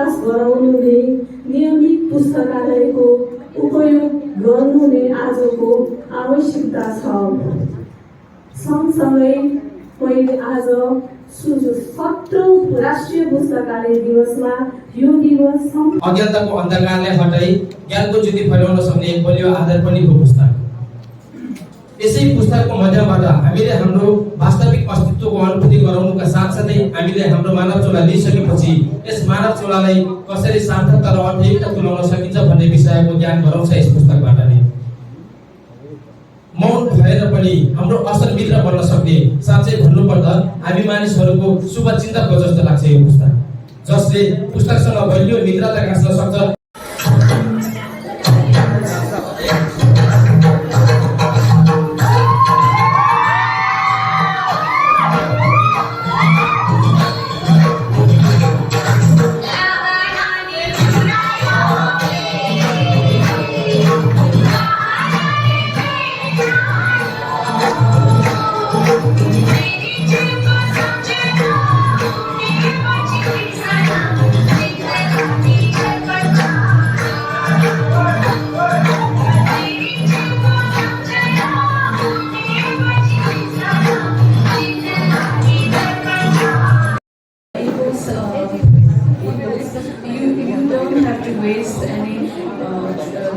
विश्वास गराउनुले नियमित पुस्तकालयको उपयोग गर्नु नै आजको आवश्यकता छ। सँगसँगै मैले आज 17औं राष्ट्रिय पुस्तकालय दिवसमा यो दिवस अज्ञानताको अन्धकारलाई हटाई ज्ञानको ज्योति फैलाउन सक्ने एक बलियो आधार पनि हो पुस्तक। यसै पुस्तकको माध्यमबाट हामीले हाम्रो वास्तविक अस्तित्वको अनुभूति गराउनुका साथसाथै हामीले हाम्रो मानव चोला लिइसकेपछि यस मानव चोलालाई कसरी सार्थकता र अर्थयुक्त तुल्याउन सकिन्छ भन्ने विषयको ज्ञान गराउँछ यस पुस्तकबाट नै। मौन भएर पनि हाम्रो असल मित्र बन्न सक्ने, साँच्चै भन्नुपर्दा हामी मानिसहरूको शुभचिन्तकको जस्तो लाग्छ यो पुस्तक, जसले पुस्तकसँग बलियो मित्रता गाँच्न सक्छ। Waste any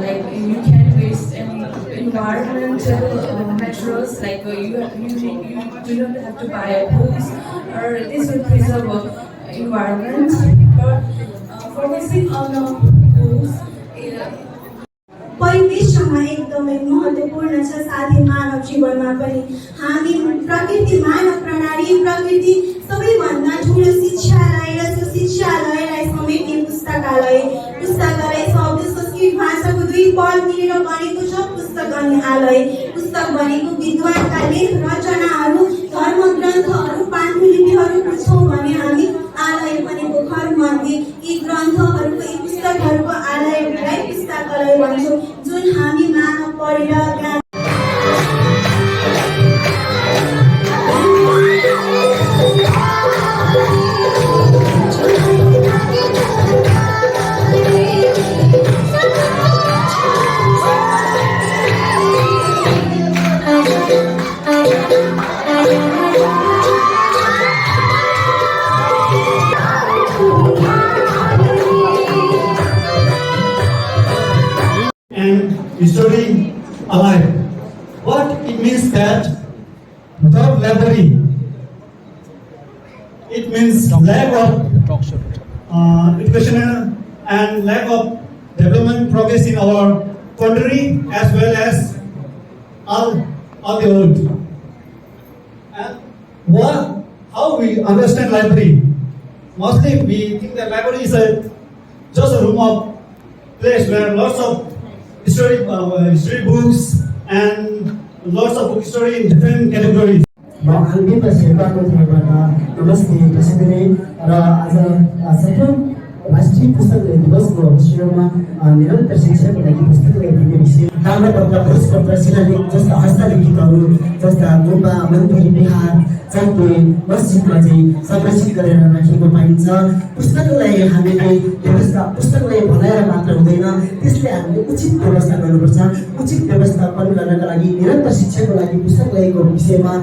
like you can waste any environmental materials like you do not have to buy books or this will preserve environment for wasting all the books. परिवेशमा एकदमै महत्त्वपूर्ण छ। साथै मानव जीवनमा पनि हामी प्रकृति मानव प्रणाली प्रकृति सबैभन्दा ठुलो शिक्षालय र त्यो शिक्षालयलाई समेट्ने पुस्तकालय शब्द संस्कृत भाषाको दुई पद मिलेर बनेको छ पुस्तक अनि आलय। पुस्तक भनेको विद्वानका लेख रचनाहरू धर्म ग्रन्थहरू पाण्डुलिपिहरू बुझ्छौँ भने हामी आलय भनेको घर मन्दिर यी ग्रन्थहरूको यी पुस्तकहरूको आलयलाई पुस्तकालय भन्छौँ जुन हामी मानव पढेर Studying alive. What it means that without library, it means lack of education and lack of development progress in our country as well as all the world. And how we understand library? Mostly we think that library is just a room of place where lots of history books and lots of book story in different categories. अल्बिता शेर्पाको तर्फबाट नमस्ते प्रसिद्धले र आज 7औं राष्ट्रिय पुस्तकालय दिवसको अवसरमा निरन्तर शिक्षाको लागि पुस्तकालय दिने विषय ताम्रपत्र भोजपत्र शिलालेख जस्ता हस्तलिखितहरू जस्ता गुम्बा मन्दिर विहार चम्पे मस्जिदमा चाहिँ संरक्षित गरेर राखेको पाइन्छ। पुस्तकालय हामीले व्यवस्था पुस्तकालय बनाएर मात्र हुँदैन, त्यसले हामीले उचित व्यवस्था गर्नुपर्छ। उचित व्यवस्थापन गर्नका लागि निरन्तर शिक्षाको लागि पुस्तकालयको विषयमा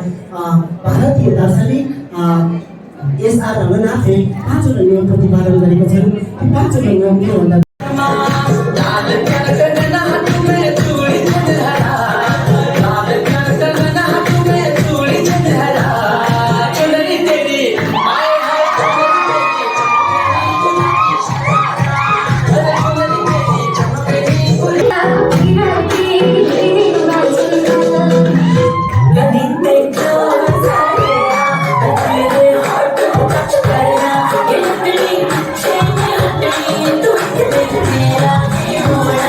भारतीय दार्शनिक एसआर रमनाथले 5 नियम प्रतिपादन गरेका छन्। ती 5 नियम के भन्दा Yeah.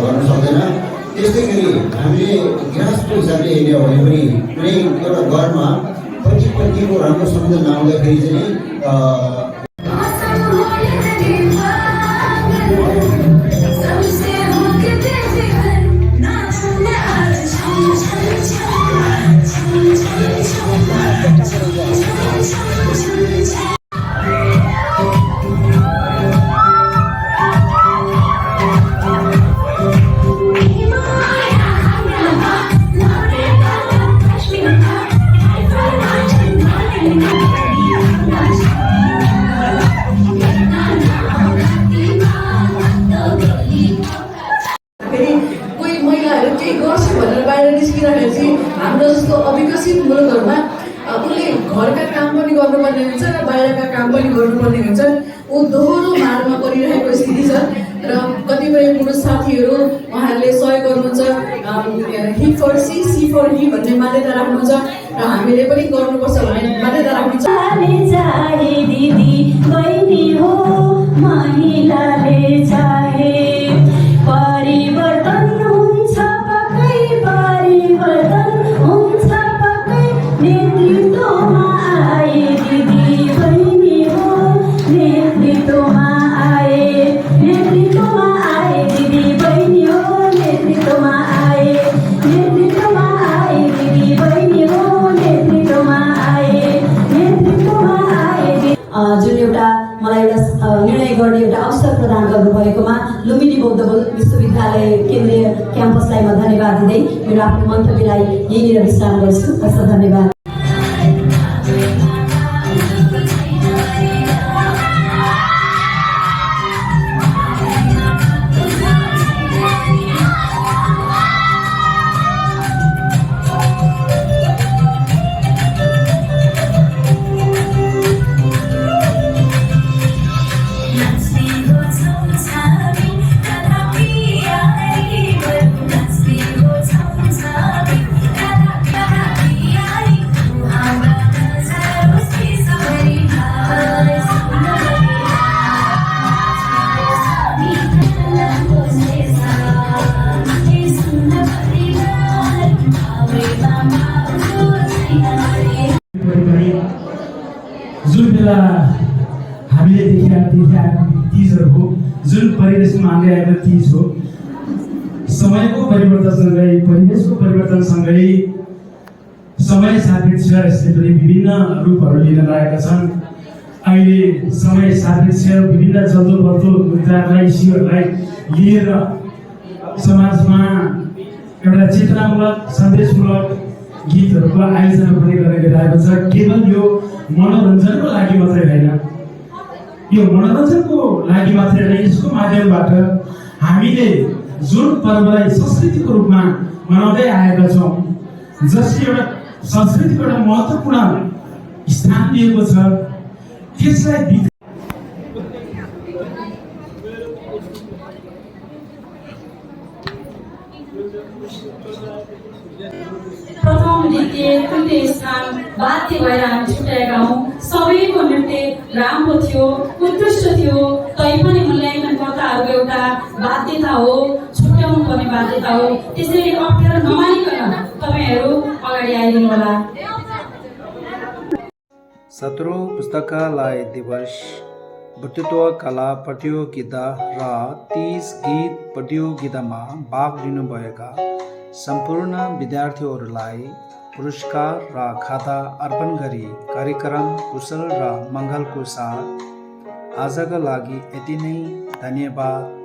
गर्न सक्दैन। त्यस्तै गरी हामीले गृहस्थ हिसाबले हेर्ने हो भने पनि कुनै एउटा घरमा पति पत्नीको राम्रो सम्बन्ध नहुँदाखेरि चाहिँ हाम्रो जस्तो अविकसित मुलुकहरूमा उसले घरका काम पनि गर्नुपर्ने हुन्छ र बाहिरका काम पनि गर्नुपर्ने हुन्छ। ऊ दोहोरो मारमा परिरहेको स्थिति छ र कतिपय पुरुष साथीहरू उहाँहरूले सहयोग गर्नुहुन्छ, ही फर सी सी फर ही भन्ने मान्यता राख्नुहुन्छ र हामीले पनि गर्नुपर्छ भन्ने मान्यता राख्नुहुन्छ। दिदी बहिनी हो महिलाले चाहे परिवर्तन हुन्छ पक्कै परिवर्तन हुन्छ पक्कै नेतृत्वमा आए दिदी बहिनी हो नेतृत्वमा आए दिदी बहिनी हो नेतृत्वमा आए दिदी बहिनी हो नेतृत्वमा आए जुन एउटा मलाई एउटा निर्णय गर्ने एउटा अवसर प्रदान गर्नुभएकोमा लुम्बिनी बौद्ध विश्वविद्यालय केन्द्रीय क्याम्पसलाई म धन्यवाद दिँदै मेरो आफ्नो मन्तव्यलाई यहीँनिर विश्राम गर्छु। हस्, धन्यवाद। जुन बेला हामीले देखिरहेका चिजहरू हो, जुन परिवेशमा आउँदै आएको चिज हो, समयको परिवर्तनसँगै परिवेशको परिवर्तनसँगै समय सापेक्ष यसले पनि विभिन्न रूपहरू लिन लागेका छन्। अहिले समय सापेक्ष विभिन्न जल्दो बल्दो मुद्दाहरूलाई इस्युहरूलाई लिएर समाजमा एउटा चेतनामूलक सन्देशमूलक गीतहरूको आयोजना पनि गरिरहेको छ। केवल यो मनोरञ्जनको लागि मात्रै होइन, यो मनोरञ्जनको लागि मात्रै होइन, यसको माध्यमबाट हामीले जुन पर्वलाई संस्कृतिको रूपमा मनाउँदै आएका छौँ, जसले एउटा संस्कृतिको एउटा महत्त्वपूर्ण स्थान दिएको छ, त्यसलाई प्रथम द्वितीय तृतीय स्थान बाध्य भएर हामी छुट्याएका हौँ। सबैको नृत्य राम्रो थियो, उत्कृष्ट थियो, तैपनि मूल्याङ्कनकर्ताहरूको एउटा बाध्यता हो छुट्याउनु पर्ने बाध्यता हो। त्यसैले अप्ठ्यारो नमानिकन तपाईँहरू अगाडि आइदिनु होला। 17औं पुस्तकालय दिवस वक्तृत्व कला प्रतियोगिता र 30 गीत प्रतियोगितामा भाग लिनुभएका सम्पूर्ण विद्यार्थीहरूलाई पुरस्कार र खाता अर्पण गरी कार्यक्रम कुशल र मङ्गलको साथ आजका लागि यति नै। धन्यवाद।